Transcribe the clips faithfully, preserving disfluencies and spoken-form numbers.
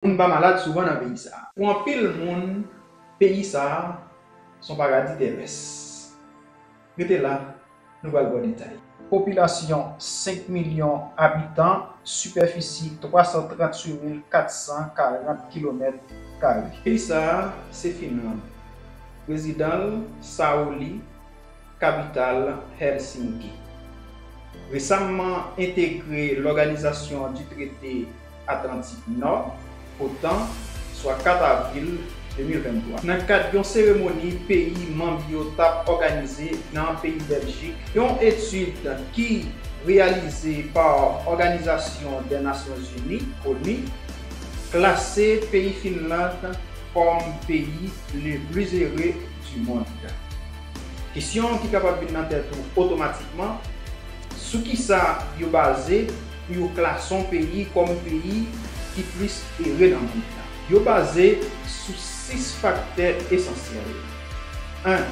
Moun pa malad souvan nan peyi sa a. Pou anpil moun, peyi sa a se yon paradi tèrès. Rete la, nou pral ba w detay. Popilasyon, senk milyon abitan, sipèfisi, twa san tranntuit mil kat san karant kilomèt kare. Peyi sa a se Finland. Prezidan l, Sauli, kapital, Helsinki. Resamman entegre Lòganizasyon di Trete Atlantik Nò, OTAN, swa kat avril de mil venntwa. Nan kad yon seremoni peyi manm yo t ap òganize nan peyi Bèljik, yon etid ki reyalize pa Òganizasyon dè Nasyon Zini, ONU, klase peyi Finland kòm peyi le plus heureux du monde. Kesyon ki kapab vin nan tèt ou otomatikman, sou kisa yo baze pou yo klase yon peyi kòm peyi ki plis ere nan mond lan? Yo baze sou sis faktè esansyèl. En,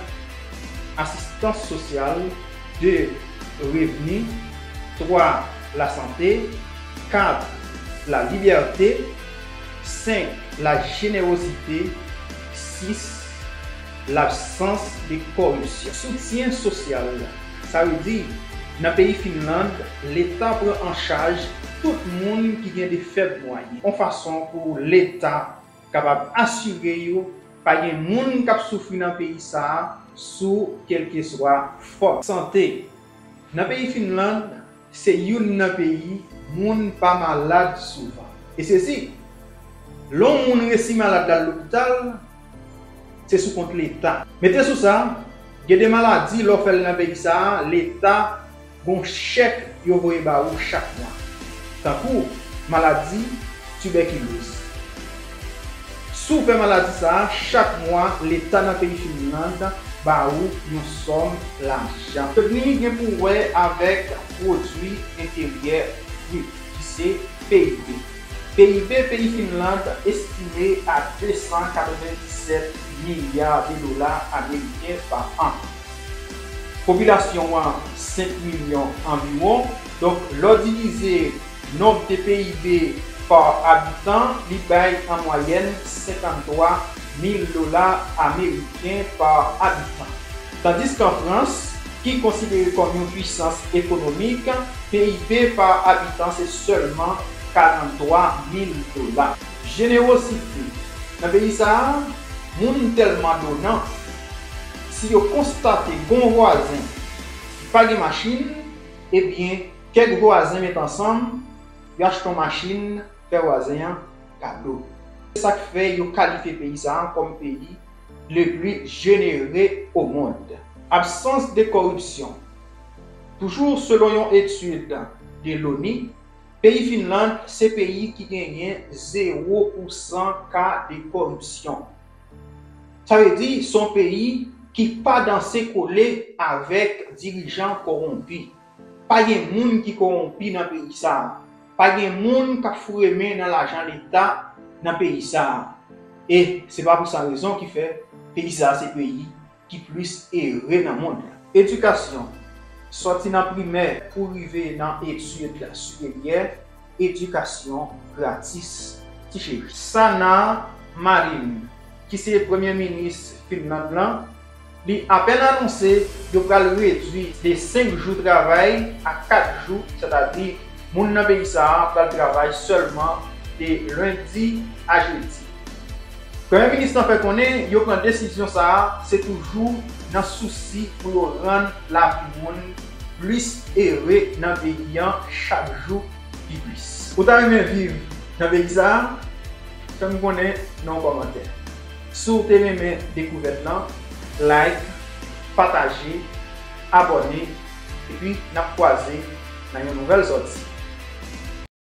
asistans sosyal. De, revni. Twa, lasante. Kat, lalibète. Senk, lajenerozite. Sis, labsans de kòripsyon. Soutyen sosyal. Sa vle di, nan peyi Finland, Leta pran an chaj tout moun ki gen de fèb mwayen, yon fason pou Leta kapab asire yo pa gen moun k ap soufri nan peyi sa a sou kèlkeswa fòm. Sante. Nan peyi Finland, se youn nan peyi moun pa malad souvan. E sesi, lè yon moun resi malad l al lopital, se sou kont Leta. Mete sou sa, gen de maladi, lè w fè l nan peyi sa a, Leta gen yon chèk yo voye ba ou chak mwa. Tankou maladi tibèkiloz. Si w fè maladi sa a, chak mwa, Leta nan peyi Finland ba ou yon sòm lajan. Revni gen pou wè avèk pwodui enteryè brit, ki se P I B. P I B peyi Finland estime a de san katrevenndisèt milya de dola ameriken pa an. Popilasyon an, senk milyon anviwon. Donk, lè w divize nonb de P I B pa abitan, li bay an mwayèn senkanntwa mil dola ameriken pa abitan. Tandiske an Frans, ki konsidere kòm yon pwisans ekonomik, P I B pa abitan se sèlman karanntwa mil dola. Jenerozite. Nan peyi sa a, moun tèlman donan, si yo konstate gen yon vwazen ki pa gen machin, ebyen, kèk vwazen met ansanm, yo achte yon machin, fè vwazen an kado. Se sa k fè yo kalifye peyi sa a kòm peyi le plus généreux au monde. Absans de kòripsyon. Toujou selon yon etid de l'ONU, peyi Finland se peyi ki genyen zewo pousan ka de kòripsyon. Sa vle di, se yon peyi ki pa danse kole avèk dirijan kowonpi. Pa gen moun ki kowonpi nan peyi sa a. Pa gen moun k ap foure men nan lajan Leta nan peyi sa a. E se pa pou sa rezon ki fè peyi sa a se peyi ki plis ere nan mond lan. Edikasyon, sòti nan primè pou rive nan etid siperyè, edikasyon gratis, ti cheri. Sanna Marin, ki se premye minis Finland lan, li apèn anonse yo pral redui de senk jou travay a kat jou, sètadi moun nan peyi sa a pral travay sèlman de lendi a jedi. Premye minis lan fè konnen yo pran desizyon sa a se toujou nan sousi pou yo rann lavi moun plis ere nan peyi an chak jou pi plis. Ou ta renmen viv nan peyi sa a? Fè m konnen nan yon kòmantè. Si w te renmen dekouvèt lan, like, pataje, abòne, epi n ap kwaze nan yon nouvèl sòti.